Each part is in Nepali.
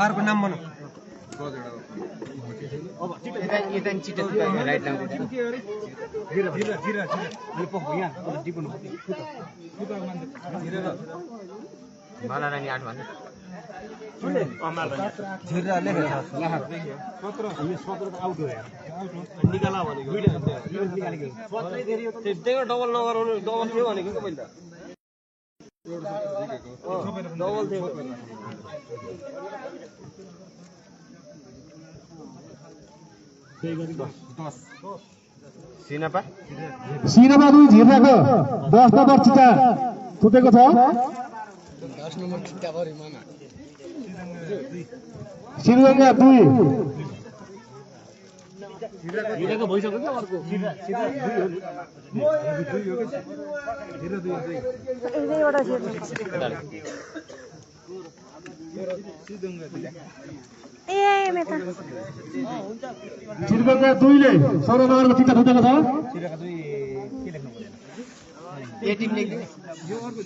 अर्को नाम भन अब यता चिटे राइट नाम अनि पख यहाँ अब डिपुन माला रानी 8 भन्नु झिरा लेखेको छ 17 यो 17 त आउट हो यार निकाला भनेको निकालेको 17 धेरै हो त्यही डबल नगराउनु डबल थियो भनेको के पहिला डबल थियो सिनापा सिनापा 2 झिर्नाको 10 नम्बर चिता फुटेको छ 10 नम्बर चित्ता भरि माना सिरगङ्गा 2 हिराको भइसक्यो के अर्को सिधा 2 हो नि सिरगङ्गा 2 ले 16 नम्बरको चित्ता फुटेको छ सिराका 2 के लेख्नु पर्यो ए टिम लेख्दिने यो अर्को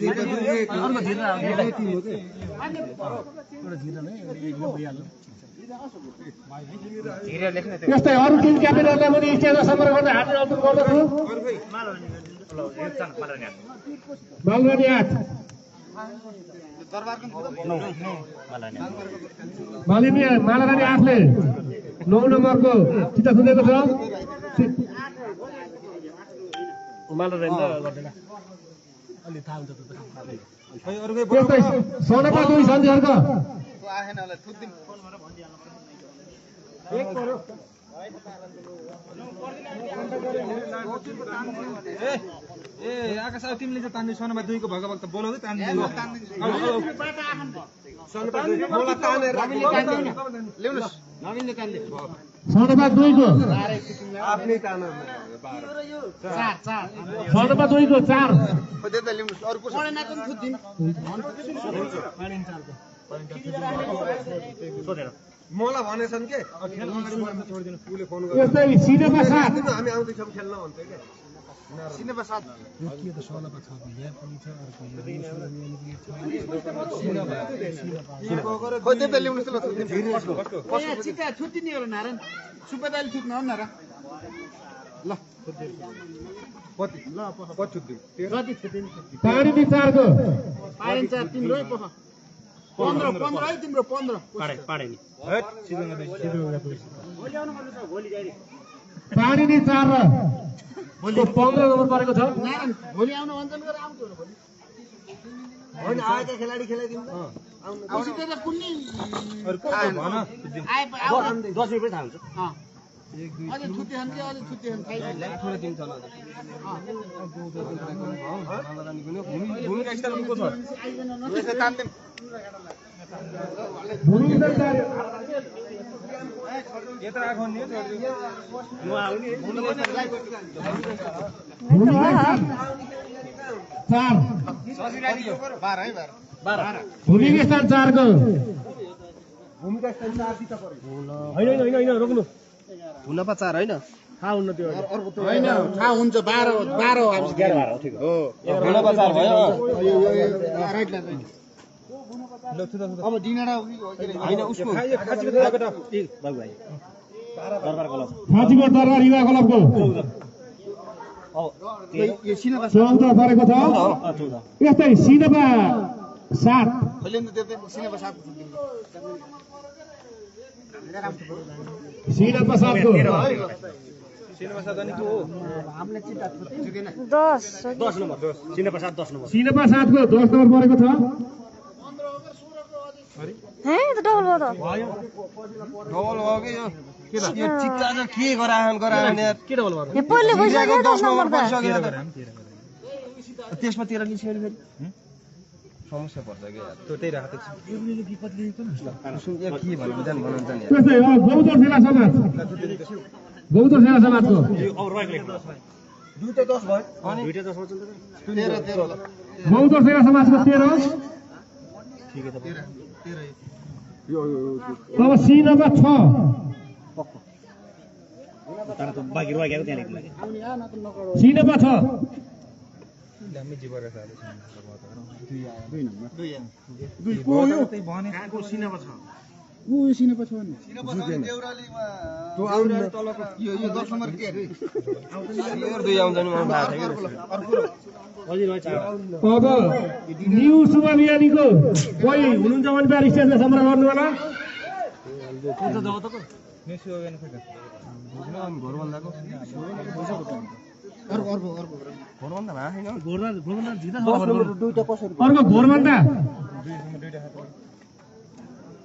झिरा यो टिम हो के एउटा झिरा नै यो भइहाल्यो हिरा लेख्ने यस्तै अरु टिम क्याप्टेनहरुलाई पनि स्टेजमा सम्पर्क गर्दै हार्दिक अनुरोध गर्दछु मालरानी 8 मालरानी 8 ले 9 नम्बरको चित्ता फुटेको छ मालरानी त गर्दैन अलि थाहा हुन्छ खै अरुकै त्यस्तै सोनापा 2 सन्धिहरुको आएन होला थुदिम एक परो ए आकाश अब तिमीले चाहिँ तान्ने सोनामा 2 को भगभक्त बोलाउँदै तान्ने सोनामा 2 मलाई तानेर ल्याउनुस् नवीनले तान्दे सोनापा 2 को आफ्नै तान 4 सोनापा 2 को 4 खोज्दै त ल्याउनुस् अरु को पढेन त थुदिम मलाई भनेछन् के खेल अगाडि छोडिदिनु उले फोन गर्यो यस्तै सिनेमा 7 हामी आउँदैछौँ खेल्न भन्थे के सिनेमा 7 के त सोनापा 6 यहाँ पनि छ अर्को खोज्दै त ल्याउनुस् ल थुदिम चिता छुट्टिने हो नारायण सुपदाले छुट्न हो नारा ल कति ल कति छुट्दिउ कति छुट्टिने पानी दि 4 को पाइन 4 तिम्रो पख 15 है तिम्रो 15 पाडे नि हट सिधंगा भोलि आउनु पर्छ भोलि जाई पानी दि 4 भोलि 15 नम्बर परेको छ नारायण भोलि आउन भन्छन् गरेर आउँछ भोलि होइन आएका खेलाडी खेलाइदिनु आउनु औषधि त कुन्नी अरु को भन आए 10 रुपैयाँ थाहा हुन्छ अझै छुट्टी खान्छ अझै छुट्टी खान्छ थोरै दिन चला भूमिका स्थल को छ यसले तान्दिम भूमि त 4 यत्र आखो नि छोड्दिउ म आउने भूमि 4 12 है 12 भूमि के स्थान 4 को भूमिका स्थल 4 दिता पर्यो हैन रोक्नु हुन पा 4 हैन थाहा हुन्न त्यो हैन थाहा हुन्छ 12 हो हामी 11 हो ठिक हो हुन पा 4 भयो राइट ल अब डिनाडा हैन उसको खासीको दरबार ए बाबु भाइ दरबार क्लब खाँचीको दरबार युवा क्लबको यो सिनेमा 14 परेको छ 14 यस्तै सिनेमा 7 खोलिन देते सिनेमा 7 सिनेमा 7 को सिनेमा सदनी को हो हामीले चिन्ता छुटेन 10 नम्बर 10 सिनेमा 7 10 नम्बर सिनेमा 7 को 10 नम्बर परेको छ है त डबल भयो त डबल हो के यो यो चिक्का ज के गराहन यार के डबल भयो यो पहिले भइसक्यो 10 नम्बर त त्यसमा 13 निस्क्यो फेरि समस्या पर्छ के यार त्यो त्यही राखेको छ यो विपद लिएको न सुन के भन्नु जान भन्नुहुन्छ नि त्यस्तै हो गौतर सेना समाज गौतर सेना समाजको अब राइट लेख्नु दुईटा 10 भयो अनि दुईटा 10 भन्छ त 13 गौतर सेना समाजको 13 ठीक है त 13 अब सी नम्बर 6 तर त बाँकी रह गएको त्यहाँ लेख्नु सी नम्बर 6 दामी जीवर साले 2 नम्बर 2 दुई को यो त्यही भने को सिनेमा छ ऊ सिनेपा छ नि तँ आउनु न। यो 10 नम्बर के अरे यो दुई आउँछ नि मलाई थाहा छैन। अब न्यू शुभ बिहानीको कोही हुनुहुन्छ भने प्यार स्टेजले सम्पर्क गर्नु होला। घरभन्दाको अर्को घरभन्दा भए छैन। अर्को घोरभन्दा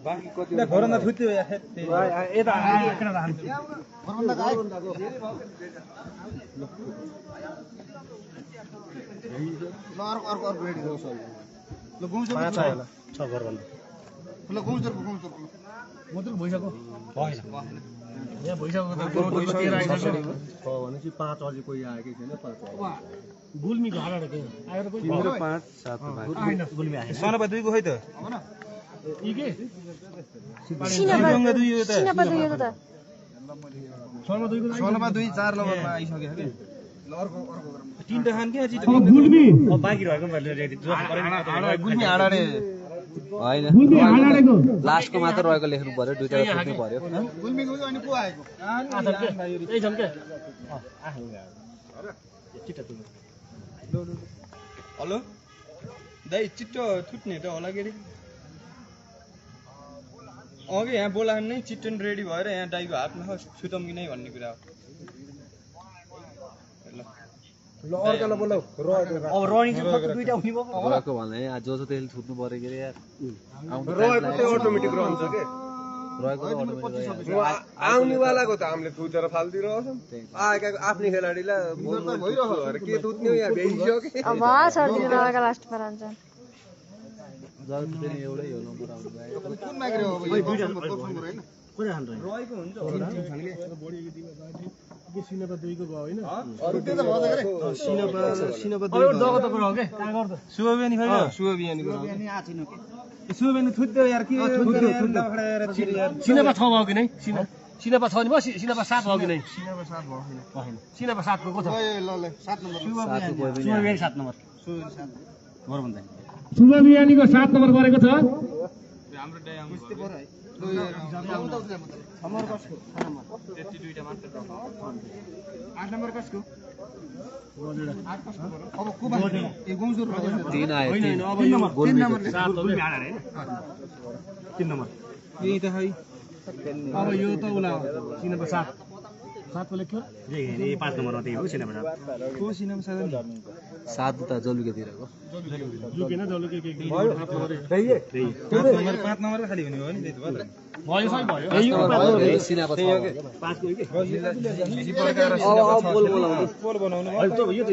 घरभन्दा थुत्यो यता अर्को रेडी गर्छ ल गुम्सर पाँच आयो होला। ल गुम्सर भनेपछि 5 अझै कोही आएकै छैन। 5 गुल्मीको हाडा के आएर कोही तिम्रो 5 7 गुल्मी आयो। सनपा 2 को खै त? यी के सिनेपा दुई हो त सनपा 2 4 नम्बरमा आइसक्यो के। तीनटा खान के अब गुल्मी बाँकी रहेको गुल्मी हाडाडे होइन। गुल्मी हाडाडेको लास्टको मात्र रहेको लेख्नु पर्यो, दुईटा लेख्नु पर्यो। गुल्मीको अनि को आएको हेलो दाइ छिट्टो थुट्ने त होला के अरे अघि यहाँ बोलाउनु नै छिट्टो रेडी भएर यहाँ दाइको हातमा छुतम कि नै भन्ने कुरा हो। ल अर्कालाई बोलाऊ। अब रनिङ चाहिँ दुईटा हुने भयो रहेको भन्दा जो छ त्यसले छुट्नु पर्यो के अरे यार। रहेको चाहिँ अटोमेटिक रहन्छ के। रहेको त अटोमेटिक आउनेवालाको त हामीले थुतेर फालिदिइरहेछौँ। आएका आफ्नै खेलाडीलाई भइरहेको के थुत्ने यहाँ भ्याइसक्यो। अब छोडिदिनु लगाएका लास्टमा रहन्छ जब पनि एउटै हो नम्बर आउनु भयो। कुन माग्रे हो अब यो 10 नम्बर हैन रहेको हुन्छ सिनेपा 2 को भयो हैन। अरु त्यो त भन्छ गरे सिनेपा अब एउटा दगत पर हो के कहाँ गर्दा शुभ बिहानी खै शुभ बिहानीको अनि आछिन के शुभ बिहानी थुत्यो यार के थुत्यो खडा यार चिरी यार। सिनेपा 6 भयो कि नै सिनेपा 6 नि भयो सिनेपा 7 भयो कि नै सिनेपा 7 भयो छैन। सिनेपा 7 को छ ल ल 7 नम्बर साथी कोही पनि शुभ बिहानी 7 नम्बर घरभन्दा शुभ बिहानीको 7 नम्बर गरेको छ। हाम्रो डाइ आउनु कुस्ती पर है ल नम्बर कसको 6 नम्बर त्यति दुईटा मात्र 8 नम्बर कसको 8 कसको अब को बाँकी ए गुम्सुर हो 3 आयो। होइन होइन अब 3 नम्बर 3 नम्बर 7 गुल्मी हाडा हैन 3 नम्बर यही त खै अब यो त उला सिनेपा 7 को लेख्यो ए 5 नम्बरमा त्यही हो सिनेपा 7 को सिनेमा 7 त जलुकेतिरको जुकेन जलुके के 5 नम्बर खाली हुने हो नि त्यति भयो त। भयो सही भयो सिनेपा 6 5 को के बोल बनाउनु यो त